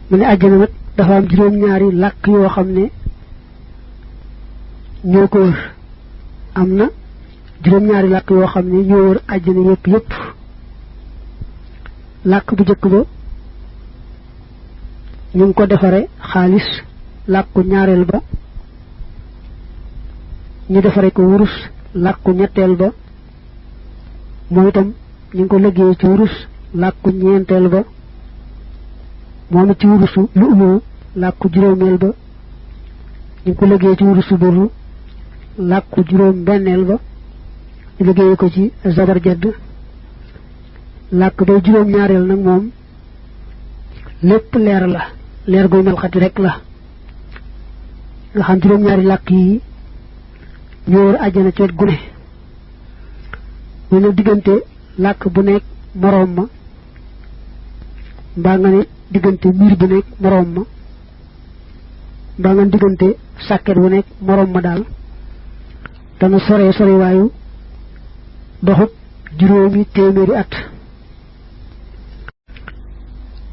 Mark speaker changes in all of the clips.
Speaker 1: mu ne àjjana nag dafa am juróom-ñaari làkk yoo xam ne ñoo ko wër am na juróom-ñaari làkk yoo xam ne ñoo wër àjjana yépp làkk bu jëkk ba ñu ngi ko defare xaalis làkku ñaareel ba ñu defare ko wurus làkku ñetteel ba moom itam ñu ngi ko liggéey ci wurus làkku ñeenteel ba moom it ci wurusu lu umu làkku juróomeel ba ñu ngi ko liggéey ci wurusu buru làkku juróom benneel ba ñu liggéey ko ci zabarjad làkk bay juróom ñaareel nag moom lépp leer la leer guy melxati rek la nga xam juróom ñaari làkk yi ñoo wër àjjana ci wet gu ne muy nag diggante làkk bu nekk moroom ma mbaa nga ne diggante miir bu nekk moroom ma mbaa nga ne diggante sàkket bu nekk moroom ma daal dana sore waayu doxub juróomi téeméeri at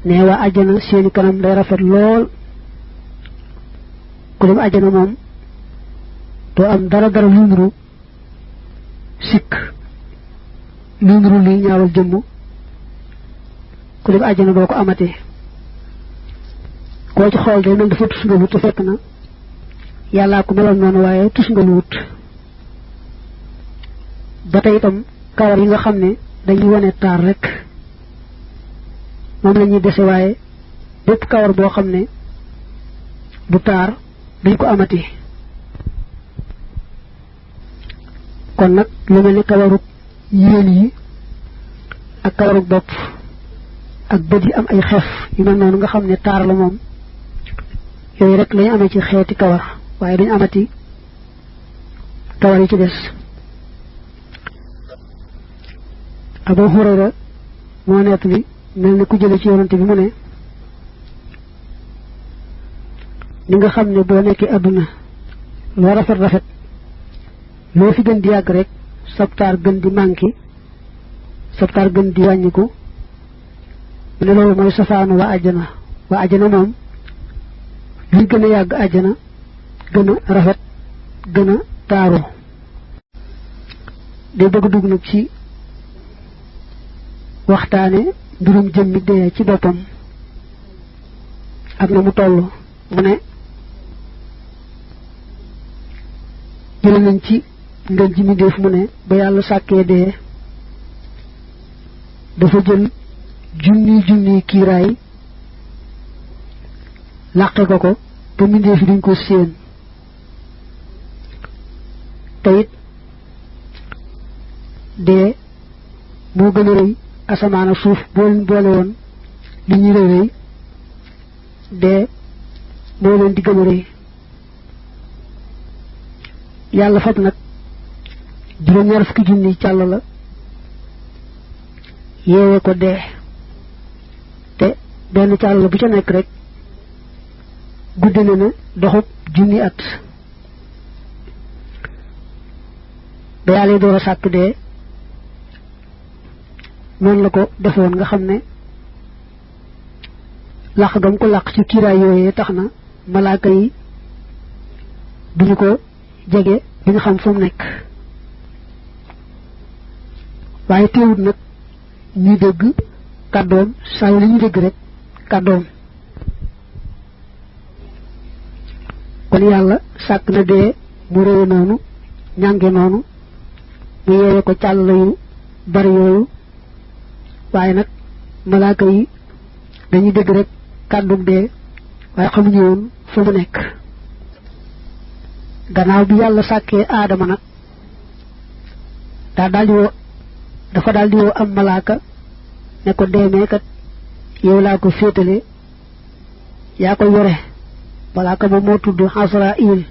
Speaker 1: ne waa àjjana seeni kanam day rafet lool ku dem àjjana moom doo am dara lu nuru sikk lu nuru luy ñaawal jëmm ku dem àjjana doo ko amatee koo ci xool day mel dafa tus nga wut te fekk na yàllaa ko meloon noonu waaye tus nga lu wut ba tey itam kawar yi nga xam ne dañuy wane taar rek moom la ñuy dese waaye bépp kawar boo xam ne bu taar duñ ko amati kon nag lu mel ni kawarug yéen yi ak kawarug bopp ak bët yi am ay xef yu mel noonu nga xam ne taar la moom yooyu rek lañu amee ci xeeti kawar waaye duñ amati kawar yi ci des Abu Hurayra moo nett bi mel ni ku jële ci yonante bi mu ne ni nga xam ne boo nekkee adduna loo rafet loo fi gën di yàgg rek sabtaar gën di manqué sabtaar gën di wàññiku mu ne loolu mooy safaanu waa àjjana moom luy gën a yàgg àjjana gën a rafet gën a taaru day bëgg dugg nag ci waxtaane mbirum jëmmi dee ci boppam ak na mu toll mu ne jële nañ ci ngën ji mi def mu ne ba yàlla sàkkee dee dafa jël junni kiiraay làqe ko ba mbindeef yi duñ ko séen te it dee moo gën a rëy asamaan ak suuf boo leen boole woon li ñuy rëy dee moo leen di gën a rëy yàlla fab nag juróom-ñaar fukki junni càll la yeewee ko dee te benn càll la bu ca nekk rek guddi na doxub junni at ba yàlla door a sàkk dee noonu la ko defoon nga xam ne làq gam ko làq ci kiiraay yooyee tax na malaaka yi duñu ko jege duñu xam fu mu nekk waaye teewut nag ñuy dégg kàddoom saa yu la ñuy dégg rek kàddoom kon yàlla sàkk na dee mu réwe noonu ñànge noonu mu yeewee ko càll yu bari yooyu waaye nag malaaka yi dañuy dégg rek kàddug dee waaye xamuñu woon fu mu nekk gannaaw bi yàlla sàkkee aadama nag dafa daldi woo am malaaka ne ko deemee kat yow laa ko féetale yaa ko yore malaaka ma moo tudd Asraayil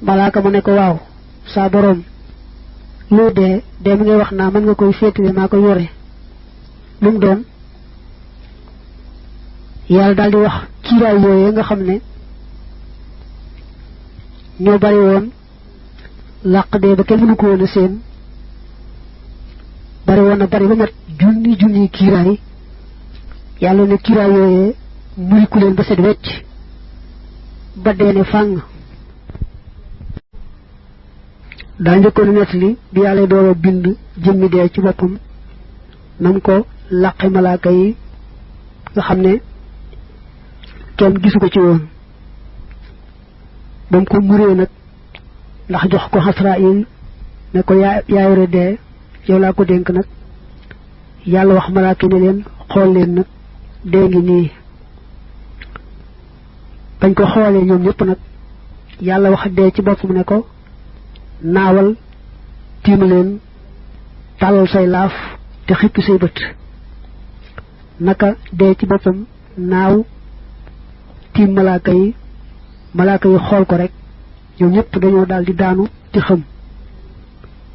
Speaker 1: malaaka ma ne ko waaw saa boroom loo dee mi ngay wax naa mën nga koy féetale maa ko yore lu mu doon yàlla daldi wax kiiraay yooyee nga xam ne ñoo bari woon làq dee ba kenn mënu ko woon a seen bari woon na bari ba mat junni kiiraay yàlla ne kiiraay yooyee muriku leen ba set wecc ba deene fàng. daa njëkkoon nett li bi yàlla door a bind jëmmi dee ci boppam nam ko làqe malaaka yi nga xam ne kenn gisu ko ci woon ba mu ko muree nag ndax jox ko Asraayil ne ko yaa yore dee yow laa ko dénk nag yàlla wax malaaka ne leen xool leen nag dee ngi nii. bañ ko xoolee ñoom ñëpp nag yàlla wax dee ci boppam ne ko naawal tiim leen tàllal say laaf te xippi say bët. naka dee ci boppam naaw tiim malaaka yi xool ko rek ñoom ñëpp dañoo daal di daanu ci xëm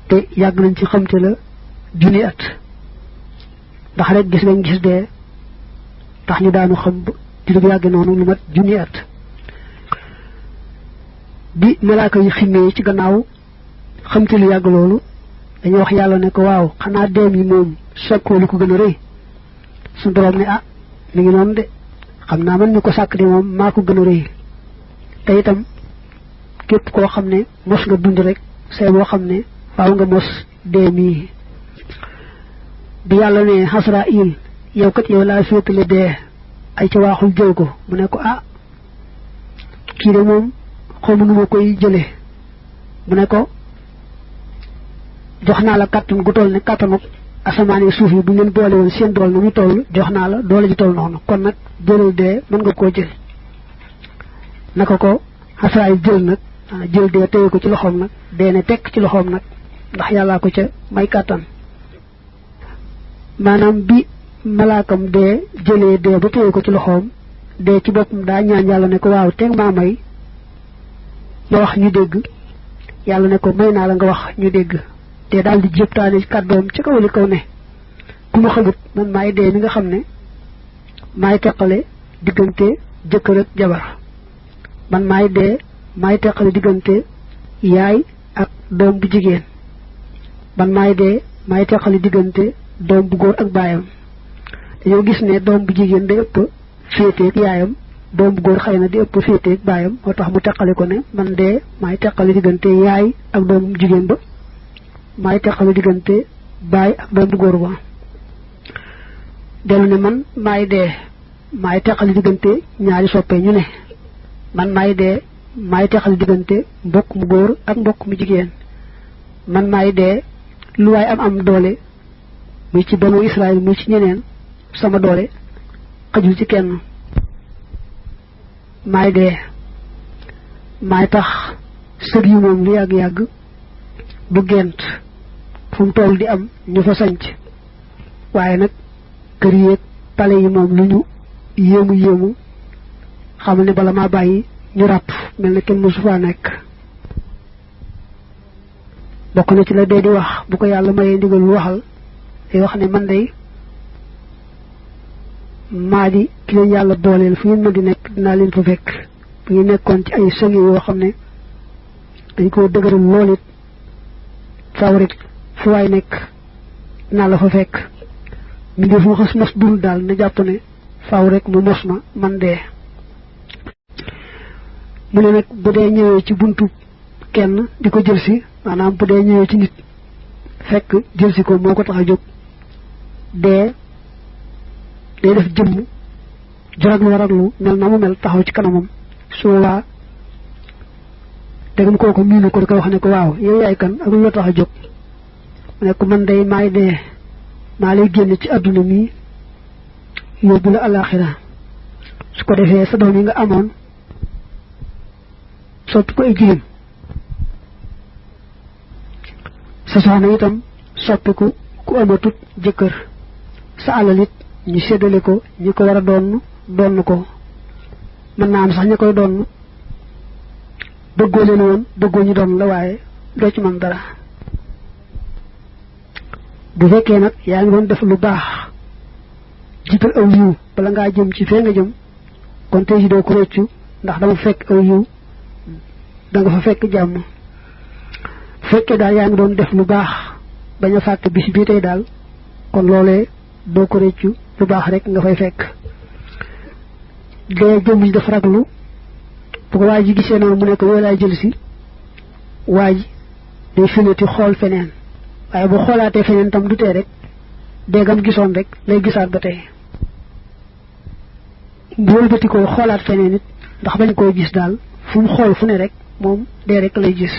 Speaker 1: te yàgg nañ ci xamte la junni at ndax rek gis nañ gis dee tax ñu daanu xam di lu yàgge noonu lu mat junni at. bi malaaka yi ximmee ci gannaaw xamte lu yàgg loolu dañu wax yàlla ne ko waaw xanaa deem yi moom sokkoo lu ko gën a rëy. suñu borom ne mi ngi noonu de xam naa man ñu ko sàkk de moom maa ko gën a rëy te itam képp koo xam ne mos nga dund rek say boo xam ne faaw nga mos dee mii. bi yàlla ne Asraayil yow kat yow laa féetale dee ay ca waaxul jël ko mu ne ko kii de moom xawma nu ma koy jële mu ne ko jox naa la kàttan gu toll ne kàttanu asamaan yi suuf yi bu ngeen boole woon seen dool na mu toll jox naa la doole ji toll noonu kon nag jëlal dee mën nga koo jël. naka ko Asraayil jël nag jël dee téye ko ci loxoom nag dee ne tekk ci loxoom nag ndax yàllaa ko ca may kàttan. maanaam bi malaakam dee jëlee dee ba téye ko ci loxoom dee ci boppam daa ñaan yàlla ne ko waaw teg maa may ma wax ñu dégg yàlla ne ko may naa la nga wax ñu dégg. te daal di jëptaane kàddoom ci kaw li kaw ne ku ma xamut man maay dee mi nga xam ne maay teqale diggante jëkkër ak jabar man maay dee maay teqale diggante yaay ak doom bu jigéen man maay dee maay teqale diggante doom bu góor ak baayam. dañoo gis ne doom bu jigéen day ëpp féeteeg yaayam doom bu góor xëy na di ëpp féeteeg baayam moo tax mu teqale ko ne man dee maay teqale diggante yaay ak doom bu jigéen ba maay teqale diggante baay ak doom bu góor ba. dellu ne man maay dee maay teqale diggante ñaari soppe ñu ne man maay dee maay teqale diggante mbokk mu góor ak mbokk mu jigéen man maay dee lu waay am doole muy ci banu Israël muy ci ñeneen sama doole xajul ci kenn. maay dee maay tax sëg yi moom lu yàgg-yàgg du gent fu mu toll di am ñu fa sanc waaye nag kër yéeg pale yi moom lu ñu yéemu xamal ne bala maa bàyyi ñu ràpp mel ne kenn mësu faa nekk. bokk na ci la dee di wax bu ko yàlla mayee ndigal lu waxal day wax ne man day maa di ki leen yàlla booleel fu ngeen mën di nekk dinaa leen fa fekk bu ñu nekkoon ci ay sëg yoo xam ne dañ ko dëgëral lool it faaw rek fu waay nekk naa la fa fekk mi def mu xas mos dund daal na jàpp ne faaw rek mu mos ma man dee. mu ne nag bu dee ñëwee ci buntu kenn di ko jël si maanaam bu dee ñëwee ci nit fekk jël si ko moo ko tax a jóg dee day def jëmm jaraglu mel na mu mel taxaw ci kanamam su boobaa dégam kooku miinu ko di ko wax ne ko waaw yow yaay kan ak lu la tax a jóg mu ne ko man day maay dee maa lay génn ci àdduna mi yóbbu la alaxira su ko defee sa doom yi nga amoon soppi ko ay jigéen sa soxna itam soppiku ku amatut jëkkër sa alal it ñu séddale ko ñi ko war a doon ko mën naa am sax ñi koy doon bëggoo leen woon bëggoo ñu doon la waaye doo ci mën dara. bu fekkee nag yaa ngi doon def lu baax jiital aw yiw bala ngaa jëm ci fee nga jëm kon tey ji doo ko rëccu ndax dama fekk aw yiw da nga fa fekk jàmm. bu fekkee daal yaa ngi doon def lu baax bañ a fàtte bis bii tey daal kon loolee doo ko rëccu lu baax rek nga fay fekk. dee jëmuñ def raglu bu ko waa ji gisee noonu mu ne ko yow laay jël si waa ji day finati xool feneen waaye bu xoolaatee feneen tam du tee rek déggam gisoon rek lay gisaat ba tey bu wëlbati ko xoolaat feneen it ndax bañ koo gis daal fu mu xool fu ne rek moom dee rek lay gis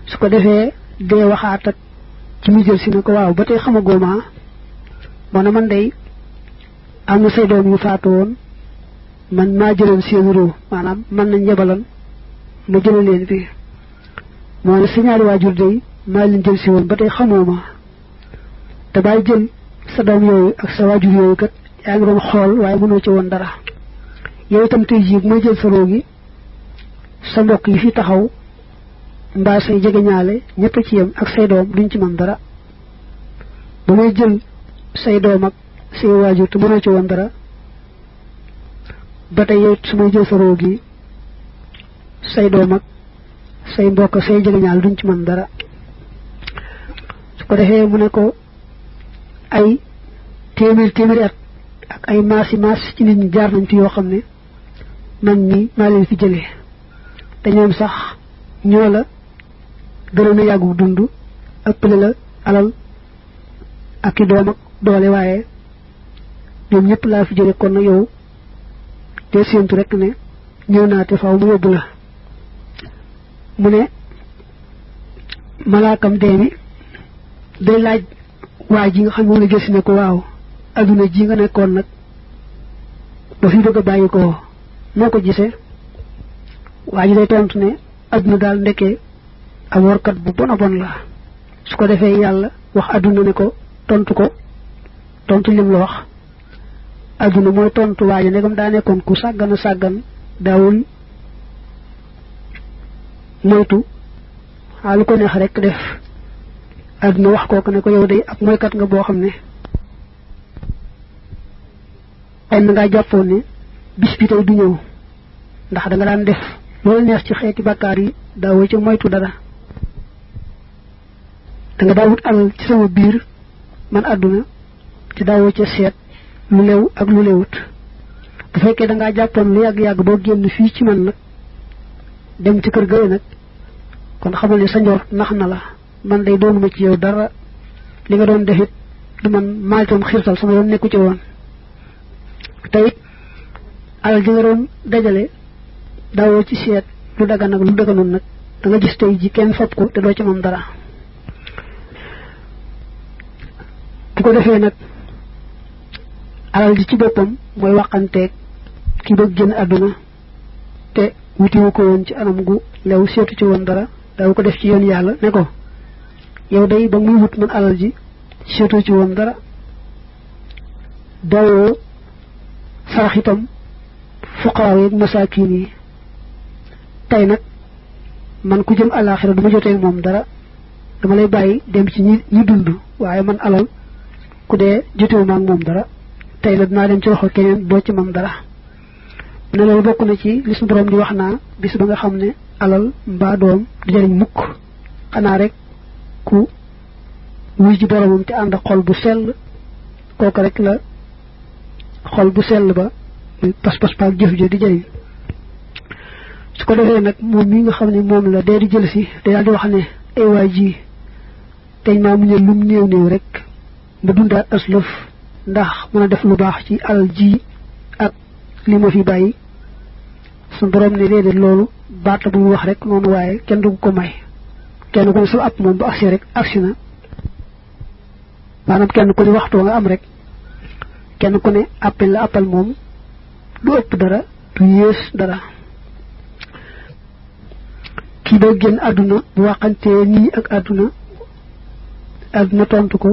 Speaker 1: su ko defee dee waxaat ak ci mu jël si ne ko waaw ba tey xamagoo ma moo ne man day am na say doom yu faatu woon man maa jëloon seen ruu maanaam man nañ yebaloon ma jëlee leen fi moo ne sa ñaari waajur day maa leen jël si woon ba tey xamoo ma te bàyyi jël sa doom yooyu ak sa waajur yooyu kat yaa ngi doon xool waaye mënoo ci woon dara yow itam tey jii mooy jël sa ruu gi sa mbokk yi fi taxaw mbaa say jegeñaale ñëpp ci yem ak say doom duñ ci mën dara ba may jël say doom ak say waajur te mënoo ci woon dara ba tey yow su may jël sa ruu gi say doom ak say mbokk say jegeñaale duñ ci mën dara su ko defee mu ne ko ay téeméeri at ak ay maas ci nit ñi jaar nañ fi yoo xam ne man nii maa leen fi jëlee te ñoom sax ñoo la gënoon a yàggu dund ëppale la alal ak i doom ak doole waaye ñoom ñëpp laa fi jëlee kon nag yow te séentu rek ne ñëw naa te faaw mu yóbbu la mu ne malaakam dee mi day laaj waa ji nga xam moom la gëstu ne ko waaw adduna ji nga nekkoon nag ba fi bëgg a bàyyi ko noo ko gisee waa ji day tontu ne adduna daal ndekkee ab warkat bu bon a bon la su ko defee yàlla wax adduna ne ko tontu lim la wax adduna mooy tontu waa ji ndegam daa nekkoon ku sàggan a sàggan daawul moytu lu ko neex rek def adduna wax kooku ne ko yow day ab moykat nga boo xam ne ay na ngaa jàppoon ne bis bi tey du ñëw ndax da nga daan def loolu neex ci xeeti bàkkaar yi daawoo ci moytu dara da nga daawut alal ci sama biir man àdduna te daawoo ca seet lu lew ak lu lewut bu fekkee da ngaa jàppoon lu yàgg-yàgg boo génn fii ci man nag dem ci kër gële nag kon xamal ne sa njor nax na la man day doonuma ci yow dara li nga doon defit du man maalitoon xiirtal sama yoon nekku ci woon te it alal ji nga doon dajale daawoo ci seet lu dagan nag lu daganul nag da nga gis tey ji kenn fab ko te doo ci moom dara bu ko defee nag alal ji ci boppam mooy waxanteeg ki bëgg génn àdduna te wutiwu ko woon ci anam gu lew seetu ci woon dara daaw ko def ci yoon yàlla ne ko yow day ba muy wut man alal ji seetu ci woon dara daawoo sarax itam fuqaraaw yeeg masaakin yi tey nag man ku jëm àllaaxira du ma jotee moom dara dama lay bàyyi dem ci ñi dund waaye man alal ku dee jotewu ma ak moom dara tey la dinaa dem ci loxo keneen doo ci moom dara ne loolu bokk na ci li suñu borom di wax naa bis ba nga xam ne alal mbaa doom du jëriñ mukk xanaa rek ku wuy ji boromam te ànd xol bu sell kooku rek la xol bu sell ba pas-pas paak jëf jo di jëriñ su ko defee nag moom mi nga xam ne moom la dee di jël si te daal di wax ne ay waay ji tey maa mu ñëw lum néew rek ma dundaat aslëf ndax mën a def lu baax ci alal ji ak li ma fi bàyyi su borom ne déedéet loolu baat la bu mu wax rek noonu waaye kenn du ko may kenn ku ne su app moom bu agsi rek agsi na maanaam kenn ku ne waxtoo nga am rek kenn ku ne appel la appal moom du ëpp dara du yées dara kii ba génn àdduna bu waxantee nii ak àdduna tontu ko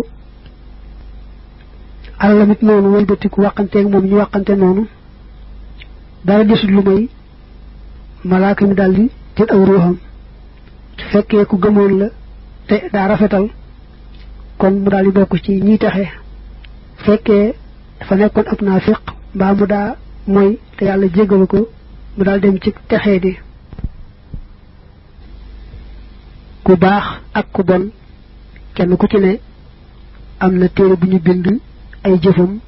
Speaker 1: alalamit noonu wëlbatiku waxanteeg moom ñu waxante noonu dara desul lu may malaaka mi daldi jël aw ruuxam su fekkee ku gëmoon la te daa rafetal kon mu daldi bokk ci ñiy taxe fekkee dafa nekkoon ab naafiq mbaa mu daa mooy te yàlla jéggalu ko mu daal dem ci texee di ku baax ak ku bon kenn ku ci ne am na téere bu ñu bind ay jëfam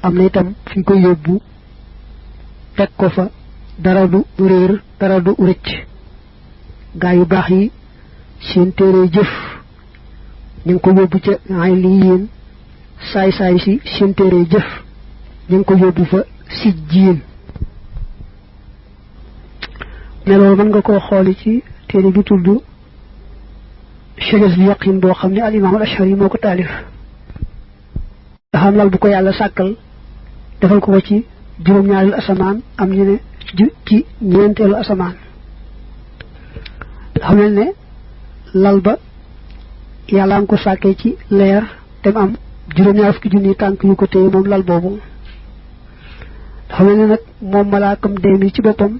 Speaker 1: am na itam fi ñu koy yóbbu teg ko fa dara du réer dara du rëcc gaa yu baax yi seen téere jëf ñu ngi ko yóbbu ca ay lii yéen saay-saay si seen téere jëf ñu ngi ko yóbbu fa si jiin ne loolu mën nga koo xooli ci téere bi tudd Shajaaratul Yaqiin boo xam ne al imaam al Ashari moo ko taalif nga xam lal bu ko yàlla sàkkal defal ko ci juróom-ñaareelu asamaan am ñu ne ci ñeenteelu asamaan xam ne lal ba yàlla am ko sàkkee ci leer te mu am juróom-ñaar fukki junni tànk yu ko téye moom lal boobu xam ne nag moom malaakam dee mi ci boppam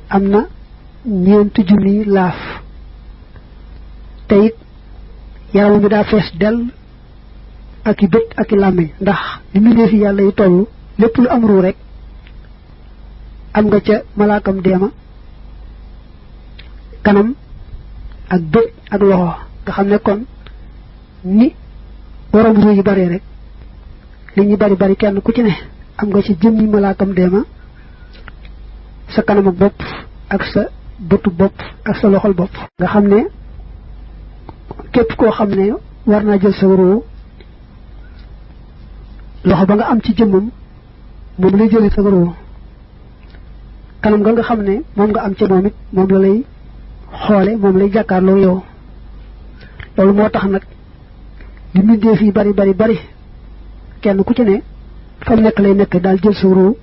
Speaker 1: am na ñeenti junni laaf te it yaramam bi daa fees dell ak i bët ak i làmmiñ ndax li mu fi yàlla yi toll lépp lu am ruu rek am nga ca malaakam deema kanam ak bët ak loxo nga xam ne kon ni borom ruu yi bare rek li ñu bari bari kenn ku ci ne am nga ci jëmmi malaakam deema sa kanam ak bopp ak sa bëtu bopp ak sa loxol bopp nga xam ne képp koo xam ne war naa jël sa ruu loxo ba nga am ci jëmmam moom lay jëlee sa ruu kanam nga xam ne moom nga am ca moom it moom la lay xoole moom lay jàkkaarloo yow loolu moo tax nag li mbindeef yi bari bari bari kenn ku ci ne fa nekk lay nekk daal jël sa ruu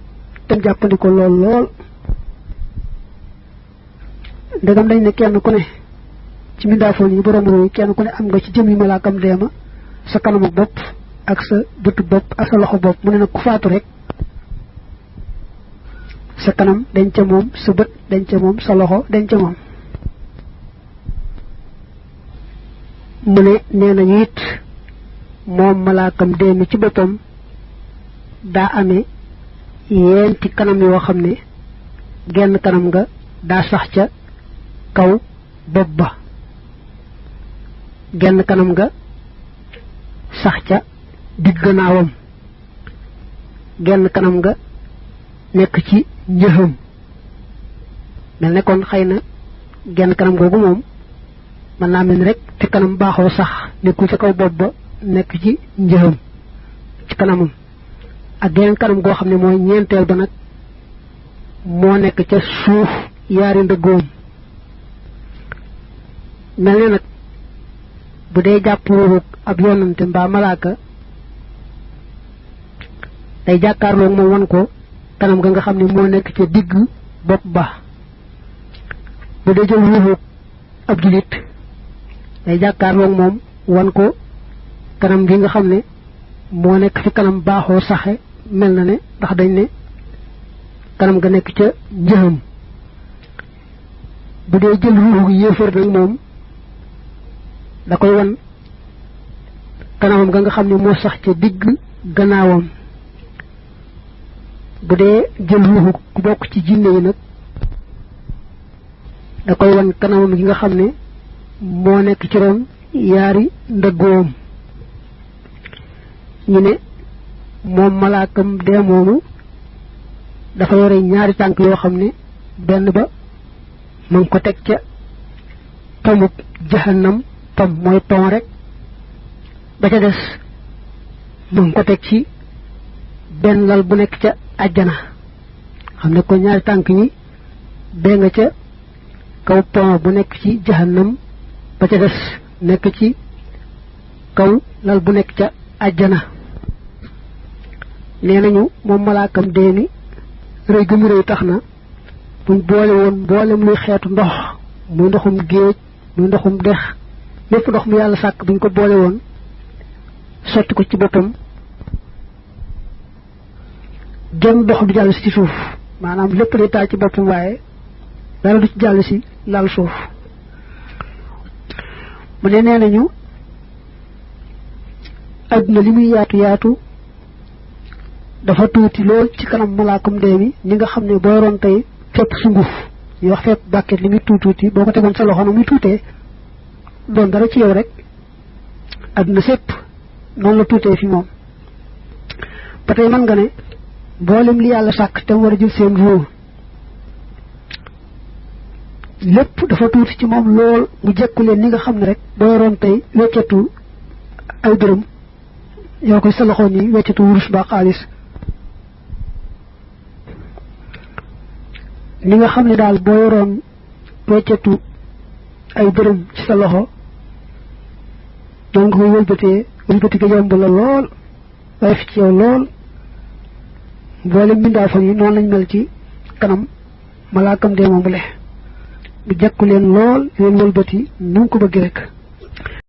Speaker 1: te jàppandiko lool lool ndegam dañ ne kenn ku ne ci mindaafoon yi borom ruu kenn ku ne am nga ci jëmmi malaakam deema sa kanamu bopp ak sa bëtu bopp ak sa loxo bopp mu ne nag ku faatu rek sa kanam dañ ca moom sa bët dañ ca moom sa loxo dañ ca moom mu ne nee nañu it moom malaakam deemi ci boppam daa amee yeenti kanam yoo xam ne genn kanam nga daa sax ca kaw bopp ba genn kanam nga sax ca digg gannaawam genn kanam nga nekk ci njëxam mel ne kon xëy na genn kanam googu moom mën naa mel ni rek te kanam baaxoo sax nekkul ca kaw bopp ba nekk ci njëxam ci kanamam ak geneen kanam goo xam ne mooy ñeenteel ba nag moo nekk ca suuf yaari ndëggoom mel ne nag bu dee jàpp ruuxu ab yonante mbaa malaaka day jàkkaarloo moom wan ko kanam ga nga xam ne moo nekk ca digg bopp ba bu dee jël ruuxu ab julit day jàkkaarloo moom wan ko kanam gi nga xam ne moo nekk fi kanam baaxoo saxe mel na ne ndax dañ ne kanam ga nekk ca njëxam bu dee jël ruuxu yéefar nag moom da koy wan kanamam ga nga xam ne moo sax ca digg gannaawam bu dee jël ruuxu ku bokk ci jinne yi nag da koy wan kanamam gi nga xam ne moo nekk ci ron yaari ndëggoom ñu ne moom malaakam dee moomu dafa yore ñaari tànk yoo xam ne benn ba mu ngi ko teg ca tomub jahannam tom mooy pon rek ba ca des mu ngi ko teg ci benn lal bu nekk ca àjjana xam ne ko ñaari tànk yi bee nga ca kaw pon bu nekk ci jahannam ba ca des nekk ci kaw lal bu nekk ca àjjana nee nañu moom malaakam dee ni rëy gu mu rëy tax na buñ boole woon mboolem luy xeetu ndox muy ndoxum géej muy ndoxum dex lépp ndox mu yàlla sàkk buñ ko boole woon sotti ko ci boppam genn ndox du jàll si ci suuf maanaam lépp day taal ci boppam waaye dara du ci jàll si laal suuf mu ne nee nañu àdduna li muy yaatu yaatu dafa tuuti lool ci kanam malaakum dee mi ñi nga xam ne booy ron tey fépp sunguf ñu wax fépp bàkket li muy tuuti boo ko tegoon sa loxo na muy tuutee doon dara ci yow rek àdduna sépp noonu la tuutee fi moom ba tey mën nga ne mboolem li yàlla sàkk te war a jël seen ruu lépp dafa tuuti ci moom lool mu jekku leen ni nga xam ne rek boo yoroon tey weccatu ay dërëm yoo koy sa loxo ni weccatu wurus ba xaalis ni nga xam ne daal boo yoroon weccatu ay dërëm ci sa loxo doon nga koy wëlbati ga yomb la lool waaye fi ci yow lool mboolem mbindaafam yi noonu lañ mel ci kanam malaakam dee moom bu le mu jekku leen lool leen wëlbati nu mu ko bëgg rek